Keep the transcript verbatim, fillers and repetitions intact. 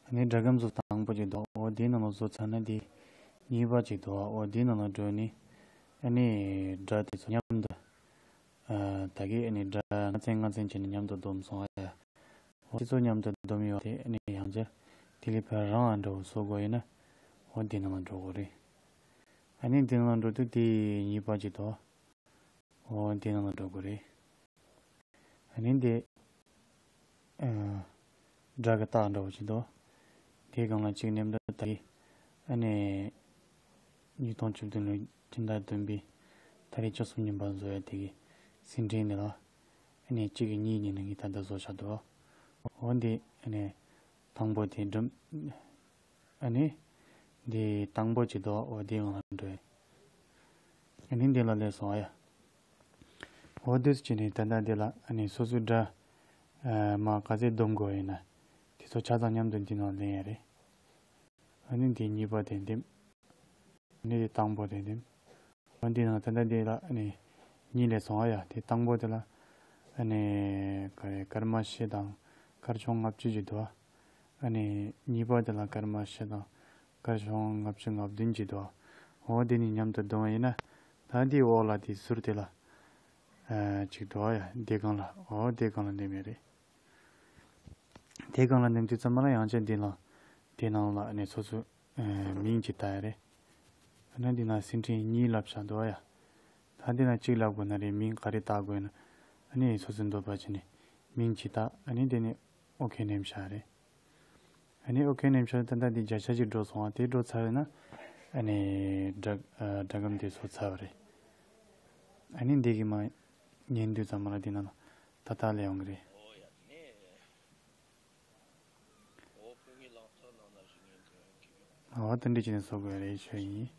ཨ་ནི་སྒྲ་སྒམ་བཟོ་དང་པོ་ཅིག་འདུག་འོ་དེའི་ནང་ལ་བཟོ་ཚར་ན་དེ་གཉིས་པ་ཅིག་འདུག་འོ་དེའི་ནང་ལ་འགྲོ་ནས་ཨ་ནི་སྒྲ་དེ་ཚོ་མཉམ་དུ། ཨ་ད་གིན་ཨ་ནི་སྒྲ་ལྔ་ཚན་ལྔ་ཚན་བྱས་ནས་མཉམ་དུ་བསྡོམས་སོང་ཨ་ཡ། འོ་དེ་ཚོ་མཉམ་དུ་བསྡོམས་ཡོད་དེ་ཨ་ནི་ཡང་བསྐྱར་དེ་ལས་ཕར་རང་ཨ་འདྲ་བོ་བཟོ་དགོས་ཡིན་ན་འོ་དེའི་ནང་ལ་འགྲོ་དགོས་རེད། ཨ་ནི་དེའི་ནང་ལ་འགྲོ་དུས་དེ་གཉིས་པ་ཅིག་འདུག་འོ་དེའི་ནང་ལ་འགྲོ་དགོས་རེད། ཨ་ནི་འདི། ཨ། སྒྲ་གི་རྟགས་འདྲ་བོ་ཅིག་འདུག་དེའི་སྒང་ལ་གཅིག་མཉམ་དུ་ད་རེས། ཨ་ནི། ཉིས་སྟོང་བཅུ་བདུན་ལོའི་སྤྱི་ཟླ་བདུན་པའི་ད་རེས་བཅུ་གསུམ་ཉིན་པར་བཟོ་ཡ་དེ་གི་སིན་ཀྲིན་འདི་ལ། ཨ་ནི་གཅིག་གི་གཉིས་གཉིས་ནས་ངས་ད་ལྟ་བཟོ་བཞག་འདུག་འོ་འདི་ཨ་ནི། དང་པོ་དེ་འགྲིམ། ཨ་ནི། འདི་དང་པོ་ཅིག་འདུག་འོ་དེའི་སྒང་ལ་འགྲོ་ཡ། ཨ་ནི་འདི་ལ་སླེབས་སོང་ཨ་ཡ། འོ་དེ་ཚོ་བྱས་ནས་ད་ལྟ་འདི་ལ་ཨ་ནི་སོ་སོའི་སྒྲ། ཨ་མ་ག་ཚད་སྡོམ་དགོས་ཡིན་ན། དེ་ཚོ་ཆ་ཚང་མཉམ་དུ་འདི་ནང་ལེན་ཡ་རེད། ཨ་ནི་འདི་གཉིས་པ་དེ་འདེམས། ཨ་ནི་འདི་དང་པོ་དེ་འདེམས། འོ་འདི་ནང་ད་ལྟ་འདི་ལ་ཨ་ནི་གཉིས་སླེབས་སོང་ཨ་ཡ། དེ་དང་པོ་དེ་ལ་ཨ་ནི་ག་རེ་སྐར་མ་བཞི་དང་སྐར་ཆུང་ལྔ་བཅུ་ཅིག་འདུག་ཨ་ནི་གཉིས་པ་དེ་ལ་སྐར་མ་བཞི་དང་སྐར་ཆུང་ལྔ་བཅུ་ང་བདུན་ཅིག་འདུག་འོ་དེ་གཉིས་མཉམ་དུ་བསྡོམས་པ་ཡིན་ན། ད་འདིའི་འོག་ལ་དེ་ཟུར་དེ་ལ། ཨ་ཅིག་འགྲོ་བ་ཡ་དེ་སྒང་ལ་འོ་དེ་སྒང་ལ་འདེམས་ཡ་རེད། དེ་སྒང་ལ་འདེམས་དུས་ཙམ་པ་ལ་ཡང་བསྐྱར་འདི་ལ། དེ་ནང་ལ་ཨ་ནི་སོ་སོའི་ཨ་མིང་ཅིག་བཏགས་ཡ་རེད། ཨ་ནི་འདི་ན་སིན་ཀྲིན་གཉིས་ལབ་བཞག་འདུག་བ་ཡ། ད་འདི་ན་གཅིག་ལབ་དགོས་ན་རེད། མིང་ག་རེ་བཏགས་དགོས་ན་ཨ་ནི་སོ་སོའི་འདོད་པ་བྱས་ནས་མིང་ཅིག་བཏགས། ཨ་ནི་དེ་ནས་ཨོ་ཁེ་ནེམ་བཞག་རེད། ཨ་ནི་ཨོ་ཁེ་ནེམ་བཞག་ད་ལྟ་འདི་བརྒྱ་ཆ་ཅིག་འགྲོ་སོང་བ། དེ་འགྲོ་ཚར་ན་ཨ་ནི་སྒྲ་ཨ་སྒྲ་སྒམ་དེ་བཟོ་ཚར་བ་རེད། ཨ་ནི་འདི་གི་མ་ཉན་དུས་ཙམ་པ་ལ་འདི་ན་ལ་ད་ལྟ་ལས་ཡོང་གི་རེད། འོ་དེ་འདྲ་བྱས་ནས་བཟོ་དགོས་རེད་ཞུ་ཡིན།